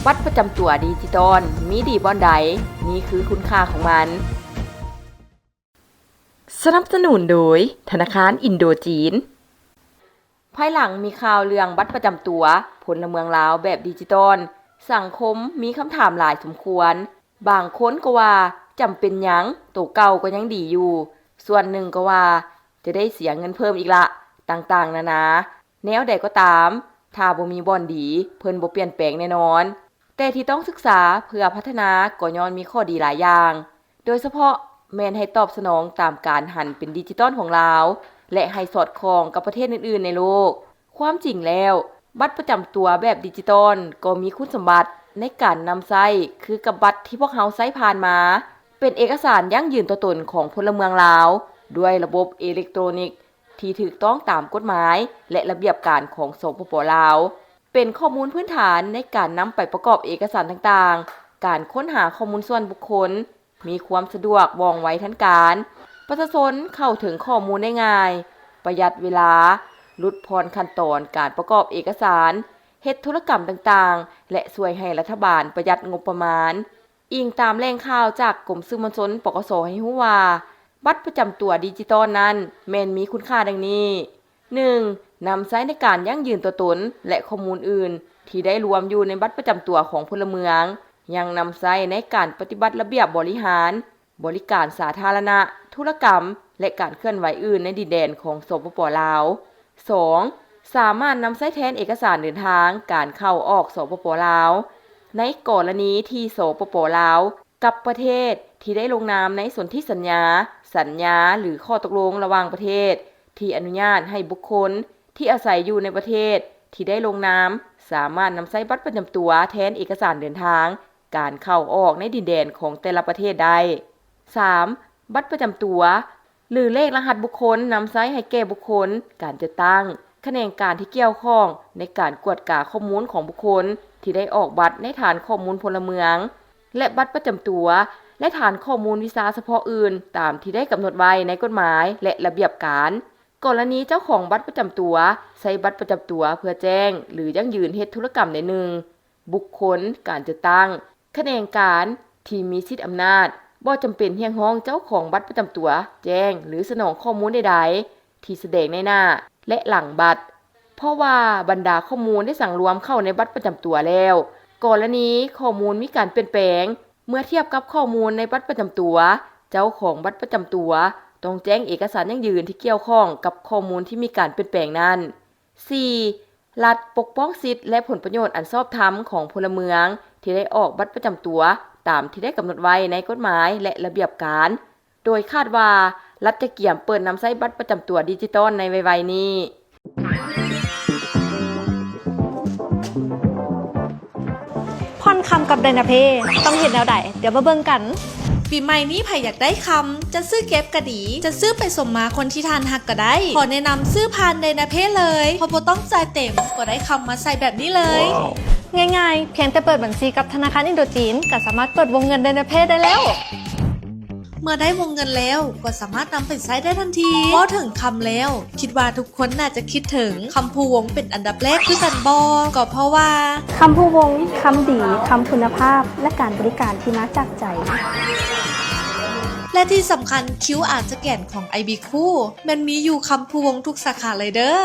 ບັດປະຈຳຕົວດິຈິຕອນມີດີບ່ອນໃດ? ນີ້ຄືຄຸນຄ່າຂອງມັນ. ສະໜັບສະໜູນໂດຍ ທະນາຄານອິນໂດຈີນ. ພາຍຫຼັງມີຂ່າວເລື່ອງບັດປະຈຳຕົວພົນລະເມືອງລາວແບບດິຈິຕອນ, ສັງຄົມມີຄຳຖາມຫຼາຍສົມຄວນ. ບາງຄົນກໍວ່າ ຈຳເປັນຫຍັງ? ໂຕເກົ່າກໍຍັງດີຢູ່. ສ່ວນໜຶ່ງກໍວ່າ ຈະໄດ້ເສຍເງິນເພີ່ມອີກລະ, ຕ່າງໆນານາ. ແນວໃດກໍຕາມ, ຖ້າບໍ່ມີບ່ອນດີ, ເພິ່ນບໍ່ປ່ຽນແປງແນ່ນອນ. ແຕ່ທີ່ຕ້ອງສຶກສາເພື່ອພັດທະນາກໍຍ້ອນມີຂໍ້ດີຫຼາຍຢ່າງ, ໂດຍສະເພາະແມ່ນໃຫ້ຕອບສະໜອງຕາມການຫັນເປັນດິຈິຕອນຂອງລາວ ແລະ ໃຫ້ສອດຄ່ອງກັບປະເທດອື່ນໆໃນໂລກ. ຄວາມຈິງແລ້ວ, ບັດປະຈຳຕົວແບບດິຈິຕອນກໍມີຄຸນສົມບັດໃນການນຳໃຊ້ຄືກັບບັດທີ່ພວກເຮົາໃຊ້ຜ່ານມາ, ເປັນເອກະສານຢັ້ງຢືນຕົວຕົນຂອງພົນລະເມືອງລາວ ດ້ວຍລະບົບເອເລັກໂຕຣນິກ ທີ່ຖືກຕ້ອງຕາມກົດໝາຍ ແລະ ລະບຽບການຂອງ ສປປ ລາວ, ເປັນຂໍ້ມູນພື້ນຖານໃນການນຳໄປປະກອບເອກະສານຕ່າງໆ, ການຄົ້ນຫາຂໍ້ມູນສ່ວນບຸກຄົນ, ມີຄວາມສະດວກ, ວ່ອງໄວ, ທັນການ, ປະຊາຊົນເຂົ້າເຖິງຂໍ້ມູນໄດ້ງ່າຍ, ປະຢັດເວລາ, ຫຼຸດຜ່ອນຂັ້ນຕອນການປະກອບເອກະສານ, ເຮັດທຸລະກຳຕ່າງໆ ແລະ ຊ່ວຍໃຫ້ລັດຖະບານປະຢັດງົບປະມານ. ອີງຕາມແຫຼ່ງຂ່າວຈາກກົມສື່ມວນຊົນ ປກສ ໃຫ້ຮູ້ວ່າ ບັດປະຈຳຕົວດິຈິຕອນນັ້ນແມ່ນມີຄຸນຄ່າດັ່ງນີ້: ໜຶ່ງ, ນຳໃຊ້ໃນການຢັ້ງຢືນຕົວຕົນ ແລະ ຂໍ້ມູນອື່ນທີ່ໄດ້ລວມຢູ່ໃນບັດປະຈຳຕົວຂອງພົນລະເມືອງ, ຍັງນຳໃຊ້ໃນການປະຕິບັດລະບຽບບໍລິຫານ, ບໍລິການສາທາລະນະ, ທຸລະກຳ ແລະ ການເຄື່ອນໄຫວອື່ນໃນດິນແດນຂອງ ສປປ ລາວ. ສອງ, ສາມາດນຳໃຊ້ແທນເອກະສານເດີນທາງການເຂົ້າອອກ ສປປ ລາວ ໃນກໍລະນີທີ່ ສປປ ລາວ ກັບປະເທດທີ່ໄດ້ລົງນາມໃນສົນທິສັນຍາ, ສັນຍາ ຫຼື ຂໍ້ຕົກລົງລະຫວ່າງປະເທດທີ່ອະນຸຍາດໃຫ້ບຸກຄົນທີ່ອາໄສຢູ່ໃນປະເທດທີ່ໄດ້ລົງນາມ ສາມາດນຳໃຊ້ບັດປະຈຳຕົວແທນເອກະສານເດີນທາງການເຂົ້າອອກໃນດິນແດນຂອງແຕ່ລະປະເທດໄດ້. ສາມ, ບັດປະຈຳຕົວ ຫຼື ເລກລະຫັດບຸກຄົນນຳໃຊ້ໃຫ້ແກ່ບຸກຄົນ, ການຈັດຕັ້ງ, ຂະແໜງການທີ່ກ່ຽວຂ້ອງໃນການກວດກາຂໍ້ມູນຂອງບຸກຄົນທີ່ໄດ້ອອກບັດໃນຖານຂໍ້ມູນພົນລະເມືອງ ແລະ ບັດປະຈຳຕົວ ແລະ ຖານຂໍ້ມູນວິຊາສະເພາະອື່ນຕາມທີ່ໄດ້ກຳນົດໄວ້ໃນກົດໝາຍ ແລະ ລະບຽບການ. ກໍລະນີເຈົ້າຂອງບັດປະຈຳຕົວໃຊ້ບັດປະຈຳຕົວເພື່ອແຈ້ງ ຫຼື ຢັ້ງຢືນເຮັດທຸລະກຳໃດໜຶ່ງ, ບຸກຄົນ, ການຈັດຕັ້ງ, ຂະແໜງການທີ່ມີສິດອຳນາດ ບໍ່ຈຳເປັນຮຽກຮ້ອງເຈົ້າຂອງບັດປະຈຳຕົວແຈ້ງ ຫຼື ສະໜອງຂໍ້ມູນໃດໆທີ່ສະແດງໃນໜ້າ ແລະ ຫຼັງບັດ, ເພາະວ່າບັນດາຂໍ້ມູນໄດ້ສັງລວມເຂົ້າໃນບັດປະຈຳຕົວແລ້ວ. ກໍລະນີຂໍ້ມູນມີການປ່ຽນແປງ ເມື່ອທຽບກັບຂໍ້ມູນໃນບັດປະຈຳຕົວ, ເຈົ້າຂອງບັດປະຈຳຕົວຕ້ອງແຈ້ງເອກະສານຢັ້ງຢືນທີ່ກ່ຽວຂ້ອງກັບຂໍ້ມູນທີ່ມີການປ່ຽນແປງນັ້ນ. ສີ່, ລັດປົກປ້ອງສິດ ແລະ ຜົນປະໂຫຍດອັນຊອບທຳຂອງພົນລະເມືອງທີ່ໄດ້ອອກບັດປະຈຳຕົວຕາມທີ່ໄດ້ກຳນົດໄວ້ໃນກົດໝາຍ ແລະ ລະບຽບການ, ໂດຍຄາດວ່າລັດຈະກຽມເປີດນຳໃຊ້ບັດປະຈຳຕົວດິຈິຕອນໃນໄວໆນີ້. ຜ່ອນຄຳກັບໄດນາເພ ຕ້ອງເຮັດແນວໃດ? ດຽວມາເບິ່ງກັນ. ປີໃໝ່ນີ້ໃຜຢາກໄດ້ຄຳ, ຈະຊື້ເກັບກໍດີ, ຈະຊື້ໄປສົມມາຄົນທີ່ທ່ານຮັກກໍໄດ້. ຂໍແນະນຳຊື້ຜ່ານໄດນາເພເລີຍ, ເພາະບໍ່ຕ້ອງຈ່າຍເຕັມ, ກໍໄດ້ຄຳມາໃສ່ແບບນີ້ເລີຍ. ງ່າຍໆ, ພຽງແຕ່ເປີດບັນຊີກັບທະນາຄານອິນໂດຈີນ, ກໍສາມາດເປີດວົງເງິນໄດນາເພໄດ້ແລ້ວ. ເມື່ອໄດ້ວົງເງິນແລ້ວ ກໍສາມາດນຳໄປໃຊ້ໄດ້ທັນທີ. ເວົ້າເຖິງຄຳແລ້ວ, ຄິດວ່າທຸກຄົນໜ້າຈະຄິດເຖິງຄຳພູວົງເປັນອັນດັບແລກຄືກັນບໍ່? ກໍເພາະວ່າ ຄຳພູວົງ, ຄຳດີ, ຄຳຄຸນນະພາບ ແລະ ການບໍລິການທີ່ມາຈາກໃຈ. ແລະ ທີ່ສຳຄັນ ຄິວອາ ສະແກນຂອງ ໄອບີ ຄູ ແມ່ນມີຢູ່ຄຳພູວົງທຸກສາຂາເລີຍເດີ້.